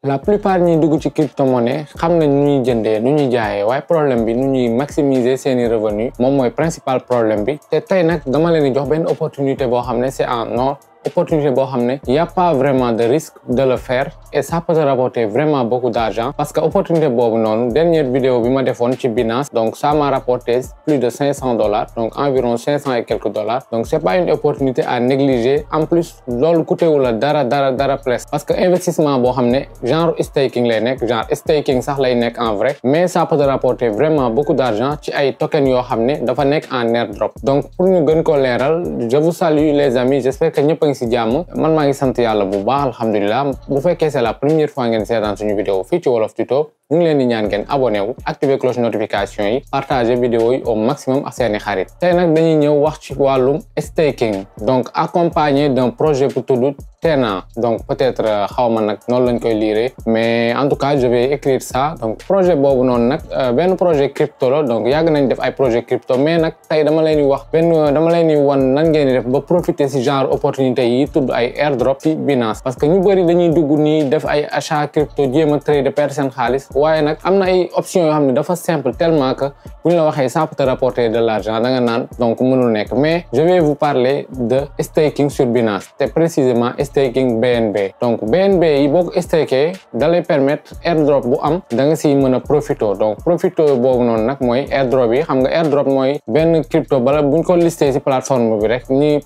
la plupart ñi dugg ci crypto-monnaie xam nañ nu ñuy jëndee nu ñuy jaayee waaye problème bi nu ñuy maximiser seeni revenu moom mooy principal problème bi te tey nag dama leen di jox benn opportunité boo xam ne c'est en or opportunité boo xam ne y a pas vraiment de risque de le faire et ça peut te rapporter vraiment beaucoup d'argent parce que opportunité boobu noonu dernière vidéo bi ma defoon ci Binance donc ça m'a rapporté plus de $500 donc environ 500 et quelques dollars donc c'est pas une opportunité à négliger en plus loolu coûté-wu la dara presque parce que investissement boo xam ne genre staking lay nekk genre staking sax lay nekk en vrai mais ça peut te rapporter vraiment beaucoup d'argent ci ay tokens yoo xam ne dafa nekk en airdrop donc pour ñu gën ko leeral je vous salue les amis j'espère que ñëpp si jàmm man maa ngi sant yàlla bu baax alhamdulilah bu fekkee c'est la première fois ngeen seetaan suñu vidéo fii ci Wolof Tuto ñu ngi leen di ñaan ngeen abonné wu activer cloche notification yi partager vidéo yi au maximum ak seeni xarit tey nag dañuy ñëw wax ci wàllum staking donc accompagné d'un projet bu tudd Tena donc peut-être xawma nag noonu lañ koy lire mais en tout cas je vais écrire ça donc projet boobu noonu nag benn projet crypto la donc yàgg nañ def ay projet crypto mais nag tey dama leen di wax dama leen di wan nan ngeen di def ba profiter ci genre opportunité yi tudd ay airdrop ci Binance parce que ñu bëri dañuy dugg nii def ay achat crypto jéem a trade perdre seen xaalis waaye nag am na ay options yoo xam ne dafa simple tellement que bu ñu la waxee ça peut te rapporter de l'argent da nga naan donc mënul nekk mais je vais vous parler de staking sur Binance te précisément staking BNB donc BNB yi boo ko staké da lay permettre airdrop bu am da nga siy mën a profito donc profito boobu noonu nag mooy airdrop yi xam nga airdrop mooy benn crypto bala buñ ko listé ci plateforme bi rek ñi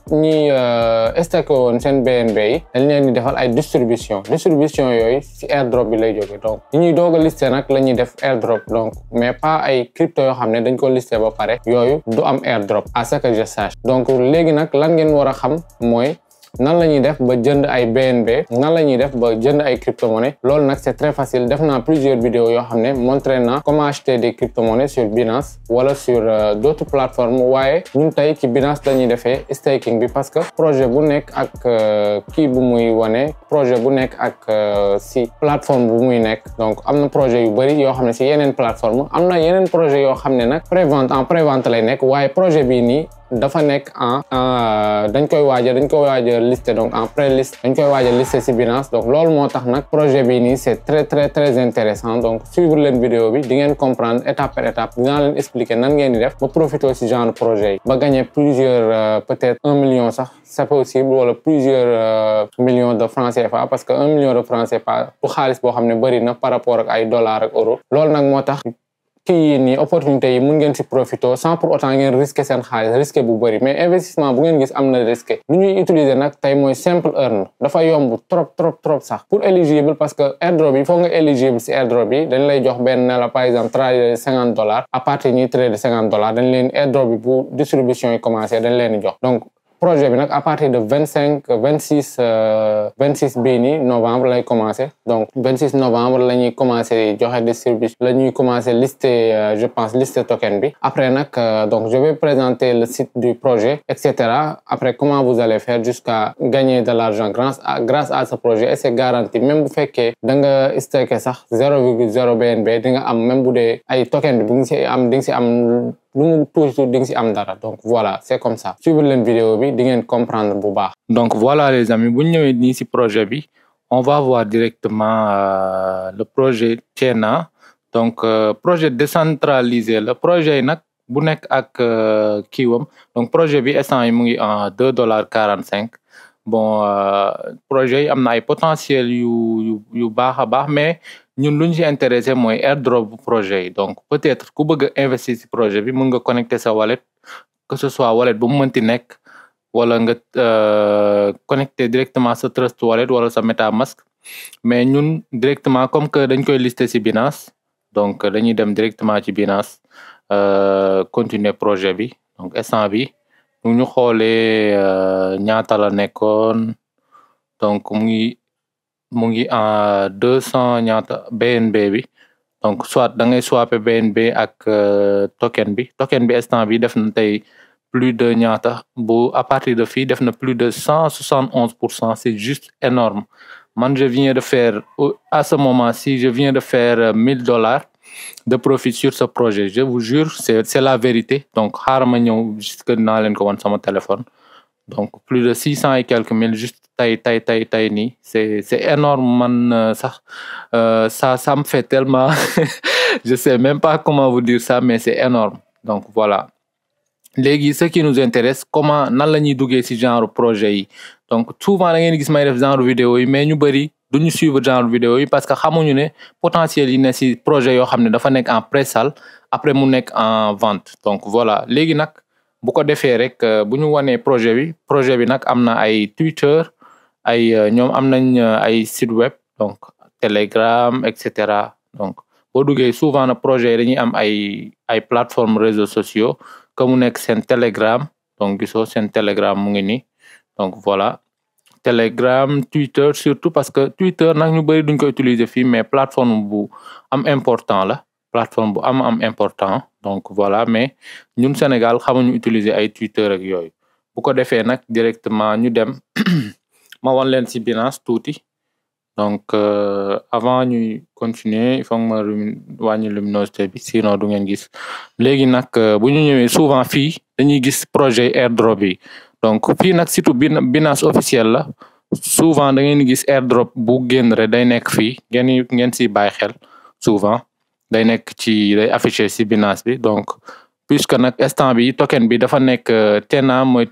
staké woon seen BNB yi dañ leen di defal ay distribution yooyu ci airdrop bi lay jóge donc ñuy doog a listé nag la ñuy def airdrop donc mais pas ay crypto yoo xam ne dañ ko listé ba pare yooyu du am airdrop à ce que je sache donc léegi nag lan ngeen war a xam mooy nan la ñuy def ba jënd ay BNB nan la ñuy def ba jënd ay crypto-monnaies loolu nag c'est très facile def naa plusieurs vidéos yoo xam ne montré naa comment acheter des crypto-monnaies sur Binance wala sur d'autres plateformes waaye ñun tey ci Binance la ñuy defee staking bi parce que projet bu nekk ak kii bu muy wane projet bu nekk ak si plateforme bu muy nekk donc am na projet yu bari yoo xam ne si yeneen plateforme am na yeneen projet yoo xam ne nag prévente lay nekk waaye projet bii nii dafa nekk dañ koy waaja listé donc en pré-liste dañ koy waaja listé ci Binance donc loolu moo tax nag projet bi nii c'est très intéressant donc suivre leen vidéo bi di ngeen comprendre étape par étape dinaa leen expliquer nan ngeen di def ba profiter ci genre projet yi ba gagner plusieurs peut-être 1 million sax c'est possible wala plusieurs millions de francs CFA parce que 1 million de francs CFA bu xaalis boo xam ne bari na par rapport ak ay dollars ak euros loolu nag moo tax kii nii opportunité yi mun ngeen ci profiter sans pour autant ngeen risquer seen xaalis risquer bu bëri mais investissement bu ngeen gis am na risqué lu ñuy utiliser nag tey mooy simple earn dafa yomb trop sax pour éligible parce que airdrop yi foog nga éligible ci airdrop yi dañ lay jox benn ne la par exemple trader $50 à partir ñuy trader $50 dañ leen airdrop bi bu distribution yi commencé dañ leen di jox donc projet bi nag à partir de 26 bii nii novembre lay commencer donc 26 novembre la ñuy commencer joxe distribution la ñuy commencer lister je pense lister token bi après nag donc je vais présenter le site du projet etc après comment vous allez faire jusqu'à gagner de l'argent grâce à ce projet et c'est garanti même bu fekkee da nga staker sax 0,0 BNB di nga am même bu dee ay token bi bu ngi ci am di nga ci am lu mu tuuti di nga ci am dara donc voilà c'est comme ça suivre leen vidéo bi di ngeen comprendre bu baax. donc voilà les amis bu ñu ñëwee nii ci projet bi on va voir directement le projet Tena donc projet décentralisé le projet yi nag bu nekk ak kiiwam donc projet bi instant yi mu ngi en $2.45 bon projet yi am na ay potentiel yu baax a baax mais ñun lu ñu ci intéressé mooy airdrop bu projet yi donc peut-être ku bëgg a investir ci projet bi mën nga connecter sa wallet que ce soit wallet bu mu mënti nekk wala nga connecter directement sa Trust Wallet wala sa MetaMask mais ñun directement comme que dañ koy lister ci Binance donc dañuy dem directement ci Binance continuer projet bi donc instant bi ñu xoolee ñaata la nekkoon donc mu ngi en 200 ñaata BNB bi donc soit da ngay swapper BNB ak token bi instant bi def na tey plus de ñaata bu à partir de fii def na plus de 171%. C'est juste énorme man je viens de faire à ce moment-ci je viens de faire $1000 de profit sur ce projet je vous jure c'est la vérité donc xaaral ma ñëw jusque naa leen ko wan sama téléphone donc plus de 600 et quelques mille juste tay nii c'est énorme man sax ça me fait tellement je sais même pas comment vous dire ça mais c'est énorme donc voilà léegi ce qui nous intéresse comment nan la ñuy duggee ci genre projet yi donc souvent da ngeen gis may def genre vidéo yi mais ñu bëri duñu suivre genre vidéo yi parce que xamuñu ne potentiel yi ne ci projet yoo xam ne dafa nekk en pré-sale après mu nekk en vente donc voilà léegi nag bu ko defee rek bu ñu wanee projet bi nag am na ay Twitter ay ñoom am nañ ay site web donc Telegram et cetera donc boo duggee souvent na projet yi dañuy am ay plateformes réseaux sociaux comme mu nekk seen Telegram donc gisoo seen Telegram mu ngi nii donc voilà Telegram Twitter surtout parce que Twitter nag ñu bëri duñ ko utiliser fii mais plateforme bu am important la plateforme bu am important donc voilà mais ñun Sénégal xamuñu utiliser ay Twitter ak yooyu bu ko defee nag directement ñu dem ma wan leen ci Binance tuuti donc avant ñuy continuer il faut ma wàññi luminosité bi sinon du ngeen gis léegi nag bu ñu ñëwee souvent fii dañuy gis projet airdrop yi donc fii nag surtout Binance officiel la souvent da ngeen gis airdrop bu génn rek day nekk fii ngeen ci bàyyi xel souvent day nekk day affiché ci Binance bi donc puisque nag instant bi token bi dafa nekk TENA mooy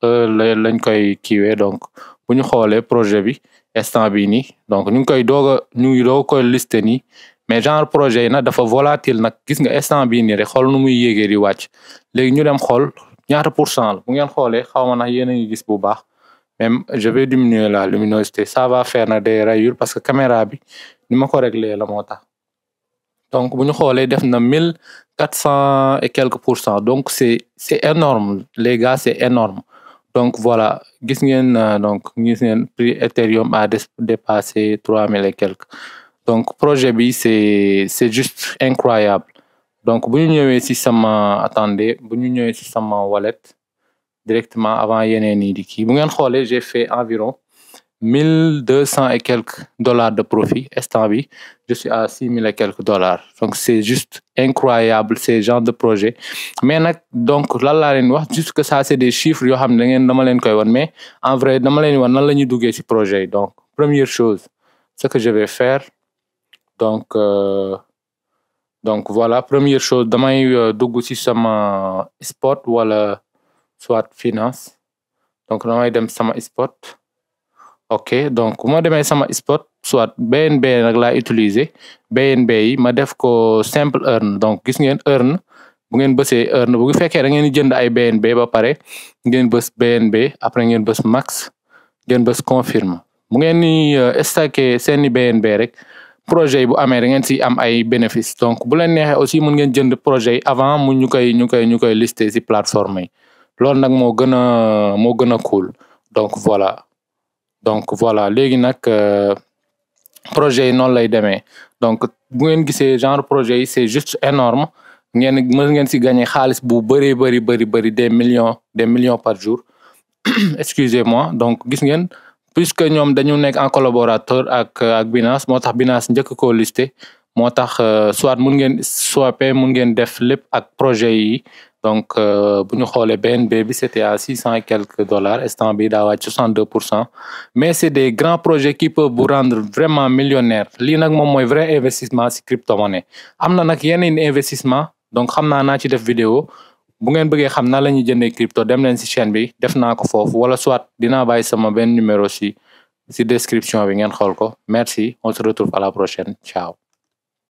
lañ koy kiiwee donc bu ñu xoolee projet bi instant bi nii donc ñu ngi koy listé nii mais genre projet yi nag dafa volatile nag gis nga instant bii nii rek xool nu muy yéegee di wàcc léegi ñu dem xool ñaata % la bu ngeen xoolee xaw ma nag yéen a ngi gis bu baax même je vais diminuer la luminosité ça va faire na des rayures parce que caméra bi ni ma ko réglé la moo tax donc bu ñu xoolee def na 1400 et quelques %, donc c'est énorme les gars, c'est énorme donc voilà gis ngeen prix Ethereum a dépassé 3000 et quelques donc projet bi c'est juste incroyable donc bu ñu ñëwee ci sama wallet directement avant yeneen yi di kii bu ngeen xoolee j'ai fait environ 1200 et quelques $ de profit instant bi je suis à 6000 et quelques $, donc c'est juste incroyable ces genres de projet mais nag donc lan laa leen wax juste que ça c'est des chiffres yoo xam ne dama leen koy wan mais en vrai dama leen wan nan la ñuy duggee ci projet yi donc première chose ce que je vais faire donc voilà première chose damay dugg ci sama spot wala soit finance donc damay dem sama spot ok donc bu ma demee sama spot soit BNB nag laa utiliser BNB yi ma def ko simple earn donc gis ngeen earn bu ngeen bësee earn bu fekkee da ngeen di jënd ay BNB ba pare ngeen bës BNB après ngeen bës max ngeen bës confirme bu ngeen ni stacké seeni BNB rek projet yi bu amee da ngeen ci am ay bénéfice donc bu leen neexee aussi mën ngeen jënd projet yi avant mu ñu koy lister ci plateforme yi loolu nag moo gën a cool donc voilà léegi nag projet yi noonu lay demee donc bu ngeen gisee genre projet yi c'est juste énorme ngeen ci gagner xaalis bu bëri des millions par jour excusez-moi donc gis ngeen puisque ñoom dañu nekk en collaborateur ak Binance moo tax Binance njëkk koo listé moo tax soit mun ngeen def lépp ak projet yi donc bu ñu xoolee BNB bi c'était à 600 et quelques $, instant bi daa wàcc 62%, mais c'est des grands projets qui peuvent vous rendre vraiment millionnaire lii nag moom mooy vrai investissement ci crypto-monnaie am na nag yeneen investissement donc xam naa ci def vidéo bu ngeen bëggee xam na la ñuy jëndee crypto dem leen ci chaîne bi def naa ko foofu wala soit dinaa bàyyi sama benn numéro ci description bi ngeen xool ko merci on se retrouve à la prochaine ciao